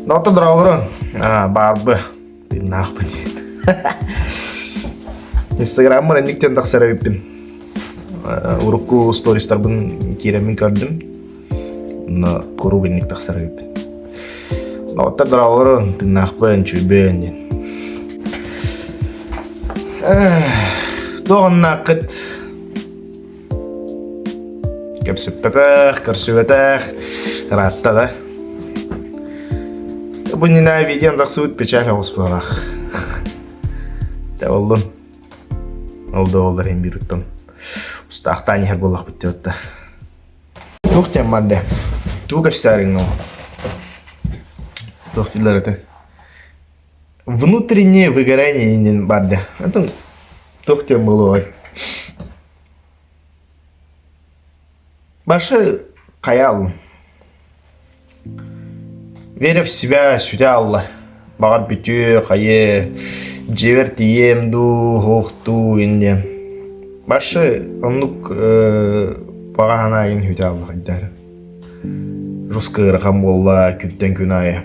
Доҕоттор дорооболорун. Баарбы. Тыыннаахпын. Инстаграммар инник диэн тахсар эбиппин. Урукку стористарбын киирэммин көрдүм. Онно куруук инник тахсар эбиппин. Доҕоттор дорооболорун, тыыннаахпын, чүйбүн диэн. Туох оннааххыт? Кэпсэппэтэх, көрсүбэтэх, ыраатта да. Бу иннинэ видеом тахсыбыт печаль оҕус буолаах. Дьэ боллун. Ол да буоллар иһин биир уттан устаахтаан иһэр буоллахпыт диэбит да. Туох диэн барда? Тугу кэпсээриҥ ол? Туох дииллэр этэ? Внутреннее выгорание диэн барда. Антон туох диэн буолуой? Башы хайаал Веря в себя сүтэ аалла. Баҕар бүтүө, хайыа, дьиэбэр тиийиэм дуу, суох дуу иҥин диэн. Башы оннук баҕа санаа игин сүтэ аалла хайдах эрэ. Жестко ыарахан буолла күнтэн күн аайы.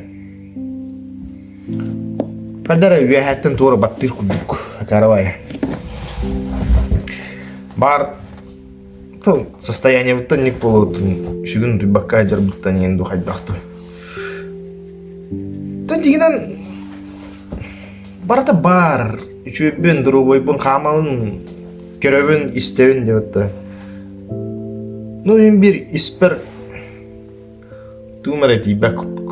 Хайдах эрэ үөһээттэн туора баттыыр курдук каравай. Баар тыл состояниебыттан ник буолуутун сүгүн утуйбакка сылдьарбыттан иһин дуу хайдах дуу. Дьиҥинэн барыта баар үчүгэйбин, доруобуйбун, хаамабын, көрөбүн, истэбин диэбит да. Ну мин биир испэр тугум эрэ тиийбэт курдук.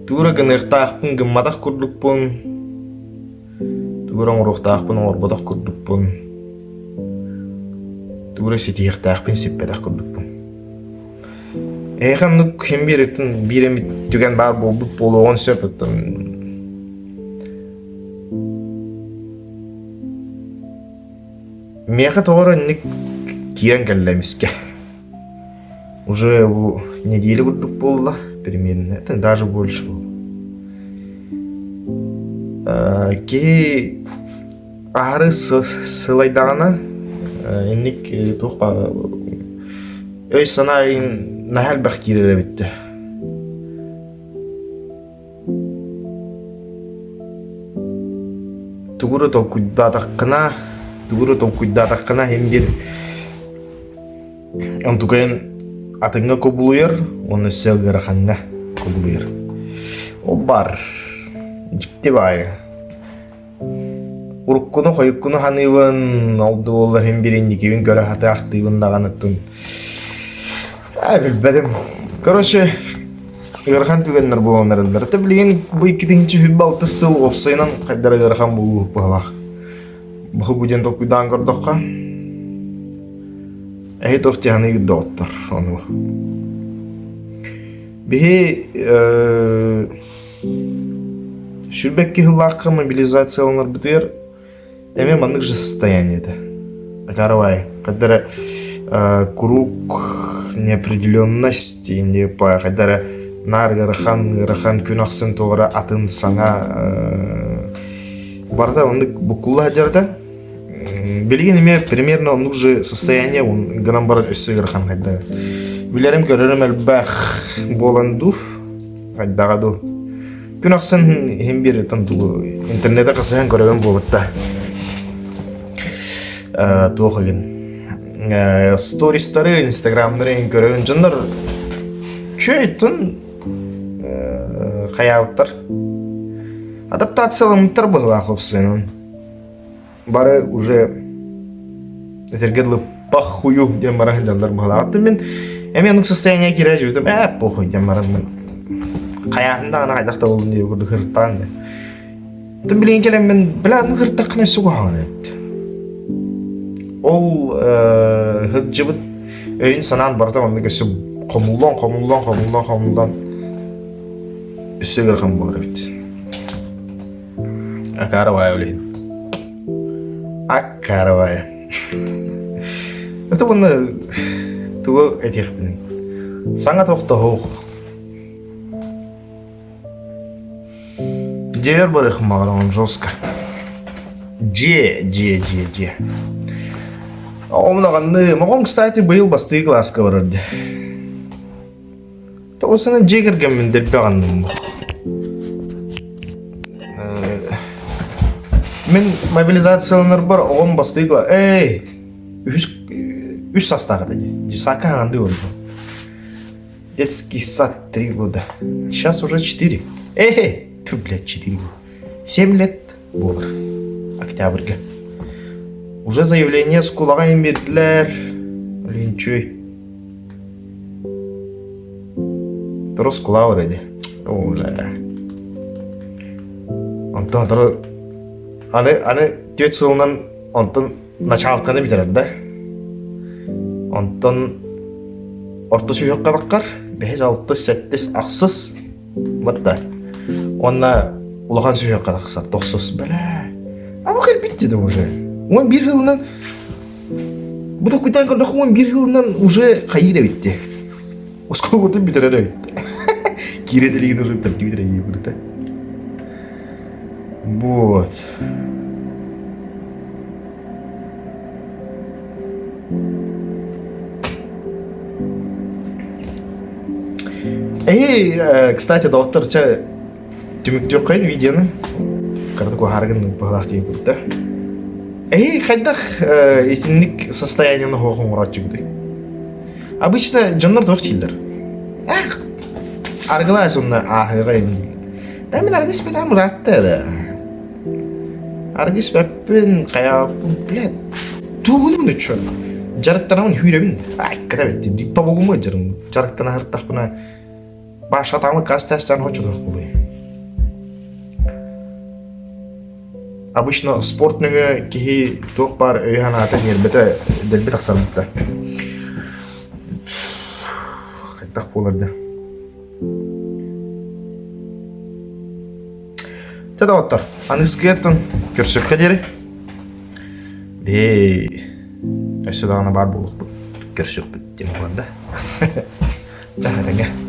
Тугу эрэ гыныахтаахпын гымматах курдукпун, тугу эрэ оҥоруохтаахпын оҥорботох курдукпун, тугу эрэ ситиһиэхтээхпин сиппэтэх курдукпун. Эһиэхэ оннук ким биэриттэн биир эмит түгэн баар буолбут буолуоҕун сөп оттон Миэхэ тоҕо эрэ инник киирэн кэллэ эмискэ. Уже бу неделя курдук буолла примерно, это даже больше было. Киһи аһары сылайдаҕына инник туох өй-санаа наһаа элбэх киирэр эбит дии. Тугу эрэ толкуйдаатаххына, тугу эрэ толкуйдаатаххына иһин диэн онтукайын атыҥҥа кубулуйар уонна өссө ыарахаҥҥа кубулуйар. Ол баар дьикти баайы. Уруккуну-хойуккуну саныыбын, ол да буоллар иһин биир инникибин көрө сатаахтыыбын даҕаны оттон ээ билбэтим. Короче, ыарахан түгэннэр буолан эрэллэр. Это билигин бу 2026 сыл уопсайынан хайдах эрэ ыарахан буолуу быһалаах. Бу диэн толкуйдаан көрдөххө, эһи туох дьаһаныыгыт доҕоттор ону. Биһи э, Сүүрбэкки сыллаахха мобилизацияланарбытыгар эмиэ маннык же состояние этэ. Каравай, хайда эрэ куруук неопределенность не хайда эрэ наар ыарахан ыарахан күн ахсын туох эрэ атын саҥа барыта оннук буккулла сылдьар этэ. Билигин эмиэ примерно оннук же состояние гынан баран өссө ыарахан хайда. Билэрим көрөрүм элбэх буолан дуу Хайдаҕа дуу. Күн ахсын иһин биэр тугу интернете хасыһан көрөбүн буолбутта. Туох игин стористары, инстаграмнары иһин көрөбүн. Дьоннор чөйтун хайаабыттар. Адаптацияламмыттар быһылаах опсуйанан. Бары уже этэргэ дылы похую диэн бара сылдьаллар быһалаах. Мин эмиэ оннук состояние киирэ жүрдүм ээ похуй диэн бараммын хайаатын даҕаны хайдах да буоллун диye курдук ырыттаан да. Оттон билигин кэлэммин бля оннук ырыттаххына өссө куһаҕан эбит. Ол сылдьыбыт өйүн санаан барыта оннук өссө хомуллан хомуллан хомуллан хомуллан өссө ыарахан буолар эбит. Акаарабаайа ол иһин. Акаарабаайа. Это уонна тугу этиэхпиний? Саҥа тохтоһуох. Дьиэбэр барыахым баҕараҕын жестко. Дьиэ, дьиэ, дьиэ, дьиэ. Оҕом даҕаны, оҕом, кстати, быйыл бастыы кылааска барар дии. Тоҕусана дьиэ кэргэммин дэлби аҕынным. Мин мобилизацияланарбар оҕом бастыйгыла эй үһүс үс саастаах этэ дии. Десакка хаҥандыы олордум. Детский сад три года. Сейчас уже четыре. Эй, тьфу, блядь, четыре года. Семь лет буолар. Октябрьга. Уже заявление оскуолаҕа биэрдилэр. Линчүй. Трос кулаур edi. О, Онтон отору аны аны түөрт сылынан онтон началканы бүтэрэр да. Онтон орто сүһүөххэ таххар бэһис, алтыс, сэттис, ахсыс батта. Уонна улахан сүһүөххэ тахсар тохсус. Бля. А бу кэлбит деді уже. 11 сылынан бу токуйтан көрдөххө 11 сылынан уже хайыыр эбитти. Оскуолатын бүтэрэр эбит. Киирэ делигин уже бүтэрдии бүтэрэ бырыта. Вот. Эй, э, кстати, доктор, чэ, түмүктүөххэйин видеоны. Кырдык уһаарыгын быһалаах диэбит да. Эй, хайдах э, итинник состояниены хоох оҥорооччугутуй? Обычно дьоннор туох дииллэр? Эх, аргылаа сонно ааһыаҕа ин дииллэр. Да мин аргы испэтээм ыраатта да. Аргы испэппин, хайааппын, блядь, тугунун үчүн. Дьарыктанабын хүүрэбин. Ай, кыта бэттим. Тобугума дьарым. Дьарыктана сыртахпына башатамы кас тастан хочутух булуй. Обычно спорт нөҥүө киһи туох баар өйө-санаата ньиэрбэтэ дэлби тахсар бытта. Хайдах буолар да. Чэ доҕоттор, аныгыскыгыттан көрсүөххэ диэри. Биһи өссө даҕаны баар буолуохпут, көрсүөхпүт диэн буолар да. Этэҥҥэ.